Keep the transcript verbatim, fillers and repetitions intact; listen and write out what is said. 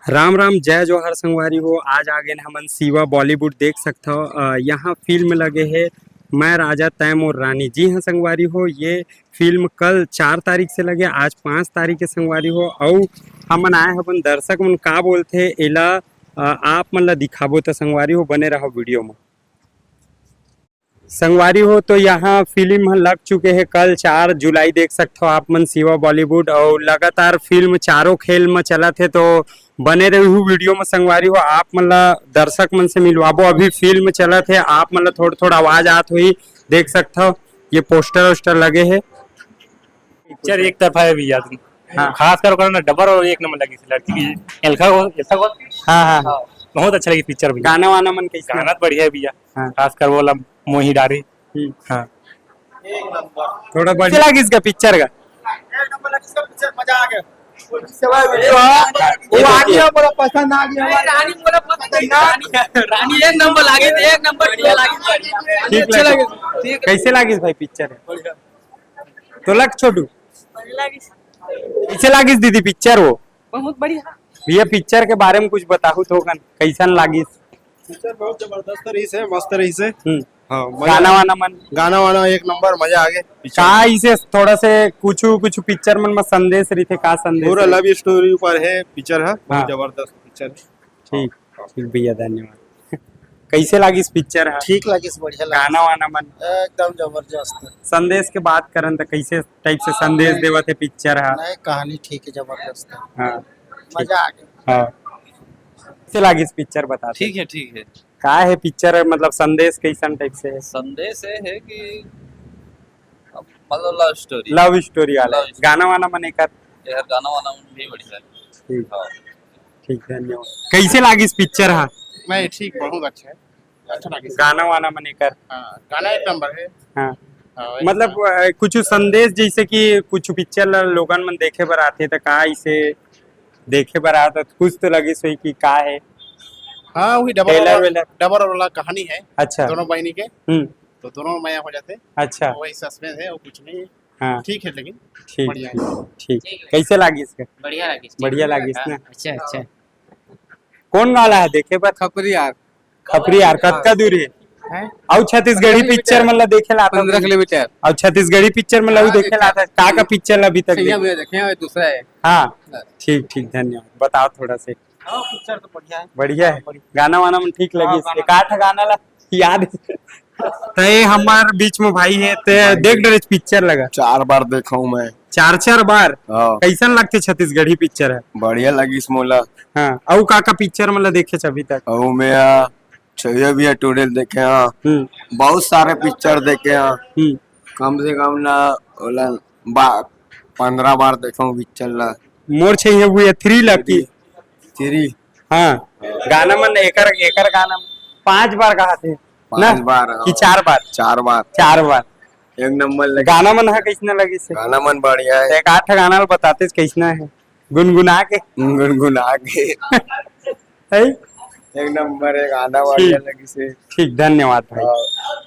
राम राम, जय जोहार संगवारी हो। आज आ गेन हमन शिवा बॉलीवुड। देख सकथव, अ, यहाँ फिल्म लगे हे मैं राजा तै मोर रानी। जी हाँ संगवारी हो, ये फिल्म कल चार तारीख से लगे, आज पाँच तारीख के संगवारी हो। अउ हमन आए हवन दर्शक मन का बोलथे एला, अ, आप मन ला दिखाबो। त संगवारी हो, बने रहो वीडियो में। संगवारी हो, तो यहाँ फिल्म ह लग चुके हे कल चार जुलाई। देख सकथो आप मन शिवा बॉलीवुड, अउ लगातार फिल्म चारों खेल में चलत हे, तो बने रहू वीडियो में संगवारी हो। आप मन ला दर्शक मन से मिलवाबो, अभी फिल्म चलत हे, आप मन ला थोड़ा थोड़ा आवाज आत होही। देख सकथो ये पोस्टर वोस्टर लगे हे। पिक्चर एक तरफा है भैया। हाँ। खासकर ओकर ना डबर और एक नंबर लगी लड़की की। एल्खा को, एल्खा को। हाँ, हाँ। हाँ, बहुत अच्छा लगी पिक्चर भैया। गाना वाना मन कैसे? गाना तो बढ़िया है भैया। हाँ। खासकर वो वाला मोही डारी। हम्म। हाँ। थोड़ा बढ़िया लगी इसका पिक्चर का। एक नंबर लगी इसका पिक्चर, मजा आ गया। वो आदमी है, बोला पसंद आ गया। रानी बोला पसंद नहीं, रानी, रानी एक नंबर लगी, एक नंबर लगी। ठीक अच्छा लगे। लगे। ठीक है। कैसे लगी भाई पिक्चर? बढ़िया। तो लग छोटू। बढ़िया लागिस। कैसे लागिस दीदी पिक्चर वो? बहुत बढ़िया। भैया पिक्चर के बारे में कुछ बताहू तो कन, कैसन लागिस? पिक्चर बहुत जबरदस्त रहीस हे, मस्त रहीस हे। हम्म। हाँ, मजा गाना आगे। वाना मन? गाना वाना एक नंबर, मजा आ गए पिक्चर का में। इसे थोड़ा से कुछ कुछ पिक्चर मन में संदेश रहिथे, का संदेश पूरा रहिथे? लव स्टोरी ऊपर है पिक्चर है, बहुत हाँ। जबरदस्त पिक्चर है। ठीक, ठीक भैया, धन्यवाद। कैसे लागिस पिक्चर ह? ठीक लागिस, बढ़िया लागिस। गाना वाना मन? एकदम जबरदस्त। संदेश के बात करन त कैसे टाइप से संदेश नहीं। देवत हे पिक्चर ह? नहीं, कहानी ठीक है, जबरदस्त है। हाँ, ठीक। मजा आ गया। हाँ। कैसे लागिस पिक्चर बता दे। ठीक है, ठीक है। का है पिक्चर, मतलब संदेश कैसन टाइप से है? संदेश ये है कि अब मतलब लव स्टोरी। लव स्टोरी वाला। लव स्टोरी। गाना वाना मन एकर? यार गाना वाना मन भी बढ़िया है। ठीक। हाँ। ठीक, धन्यवाद। कैसे लागिस पिक्चर ह? नहीं, ठीक, बहुत अच्छा है, अच्छा लगे। गाना वाना मन एकर? हाँ, गाना एक नंबर है। हाँ। हाँ, एक मतलब, नंबर। अ, कुछ संदेश जैसे कि कुछ पिक्चर ला लोगन मन देखे बर आथे त का इसे देखे बर आथे त कुछ तो लगिस होही कि का है? हाँ, वही डबल ट्रेलर वाला, वेलर? डबल वाला कहानी है। अच्छा। दोनों बहनी के, हम्म। तो दोनों मया हो जाते। अच्छा। वही सस्पेंस है, वो कुछ नहीं है। हाँ। ठीक है, लेकिन ठीक, बढ़िया है। ठीक, ठीक। कैसे लागिस इसका? बढ़िया लागिस। बढ़िया लागिस ना? अच्छा, अच्छा। कौन वाला है देखे बर? खपरी यार। खपरी यार, कतका दूर है? हैं? अउ छत्तीसगढ़ी पिक्चर मन ला देखे ला आता पंद्रह किलोमीटर। अउ छत्तीसगढ़ी पिक्चर मन ला भी हाँ, देखे ला देखे। आता? का का पिक्चर ला अभी तक सही है देखे? भैया, देखे हैं, दूसरा है। हाँ, बस। ठीक, ठीक, धन्यवाद। बताओ थोड़ा से। हाँ, पिक्चर तो बढ़िया है। बढ़िया है। हाँ, बढ़िया। गाना वाना मन ठीक हाँ, लगिस? गाना। एक आठ गाना ला याद। ते हमर बीच में भाई है, ते भाई देख है। डरे पिक्चर लगा। चार बार देखा हूँ मैं। चार चार बार? हाँ। कैसन लगथे छत्तीसगढ़ी पिक्चर है? बढ़िया लगिस मोला। हाँ, अउ का का पिक्चर मतलब देखे छ अभी तक? अउ मैं, आ, छुइया भी है टूडेल देखे हाँ। हम्म। बहुत सारे पिक्चर देखे हाँ। हम्म। कम से कम ना ओला बा-, पंद्रह बार देखा हूँ पिक्चर ला। मोर छुइया भी है थ्री ला की? थ्री। हाँ, गाना मन एकर, एकर गाना पांच बार कहा थे ना? पांच बार, कि हाँ। चार बार? चार बार। चार बार। एक नंबर लगे। गाना मन ह कैसना लगिस हे? गाना मन बढ़िया है। एक आठ गाना ल बताते कैसना है, गुनगुना के। गुनगुना के। है? एक नंबर है, गाना बढ़िया ठीक। लगिस हे। ठीक, धन्यवाद भाई। हाँ।